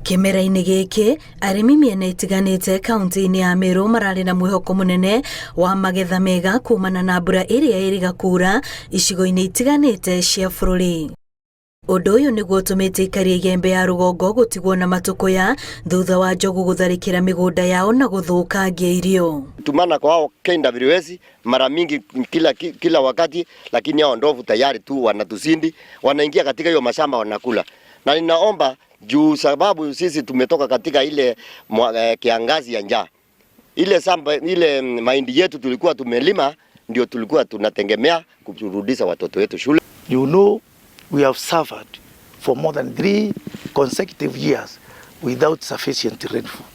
Kĩmera-inĩ gĩkĩ, arĩmi mĩena ĩtiganĩte kaunti-inĩ ya Meru mararĩ na mwĩhoko mũnene wa magetha mega kumana na mbura ĩrĩa ĩrĩga kura icigo-inĩ itiganĩte cia bũrũri. Ũndũ ũyũ nĩguo ũtũmĩte aikari a Igembe ya rũgongo gũtigwo na matũkũya thutha wa njogu gũtharĩkĩra mĩgũnda yao na gũthũkangia irio. Tumana kwa hao KWS mara mingi kila wakati, lakini hao ndovu tayari tu wanatusindi, wanaingia katika hiyo mashamba wanakula, na ninaomba juu sababu sisi tumetoka katika ile kiangazi ya njaa, ile samba, ile mahindi yetu tulikuwa tumelima ndio tulikuwa tunategemea kurudisha watoto wetu shule. We have suffered for more than 3 consecutive years without sufficient rainfall.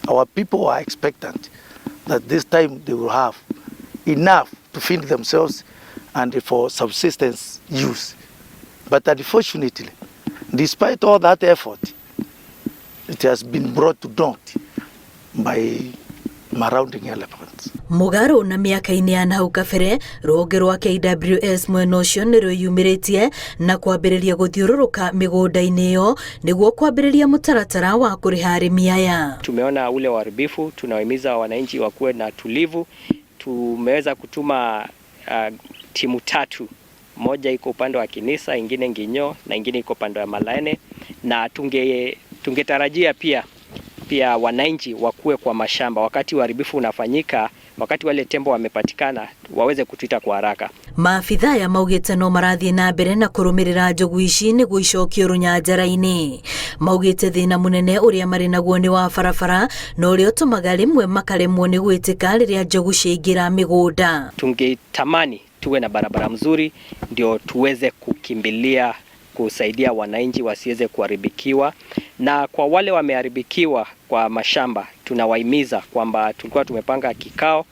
Our people are expectant that this time they will have enough to feed themselves and for subsistence use. But unfortunately, despite all that effort, it has been brought to naught by marauding elephants. Mũgarũ na mĩaka-inĩ ya nahau kabere, rũhonge rwa KWS mwena ũcio nĩ rwĩyumĩrĩtie na kwambĩrĩria gũthiũrũrũka mĩgũnda-inĩ ĩyo nĩguo kwambĩrĩria mũtaratara wa kũrĩha arĩmi aya. Tumeona ule uharibifu, tunawahimiza wananchi wakuwe na tulivu. Tumeweza kutuma timu tatu, moja iko upande wa Kinisa, ingine Nginyo na ingine iko upande wa Malaene, na tungetarajia pia wananchi wakuwe kwa mashamba wakati uharibifu unafanyika, wakati wale tembo wamepatikana waweze kutuita kwa haraka. Maabitha aya maugĩte no marathiĩ na mbere na kũrũmĩrĩra njogu ici nĩguo icokio rũnyanjara-inĩ. Maugĩte thĩna mũnene ũrĩa marĩ naguo nĩ wa barabara na ũrĩa ũtũmaga rĩmwe makaremwo nĩ gwĩtĩka rĩrĩa njogu ciaingĩra mĩgũnda. Tungetamani tuwe na barabara mzuri ndio tuweze kukimbilia kusaidia wananchi wasiweze kuharibikiwa, na kwa wale wameharibikiwa kwa mashamba tunawahimiza kwamba tulikuwa tumepanga kikao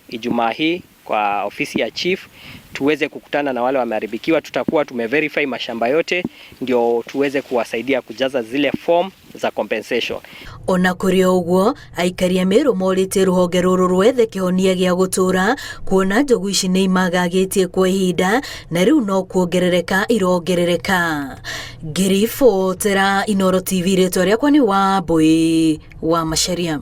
Ijumaa hii kwa ofisi ya chief tuweze kukutana na wale wameharibikiwa. Tutakuwa tumeverify mashamba yote ndio tuweze kuwasaidia kujaza zile form za compensation. Ona kũrĩ o ũguo, aikari a Meru morĩtie rũhonge rũrũ rwethe kĩhonia gĩa gũtũũra kuona njogu ici nĩ imagagĩtie kwa ihinda na rĩu no kuongerereka irongerereka. Ngĩribotera Inooro TV, rĩtwa rĩakwa nĩ Wambui wa Macharia.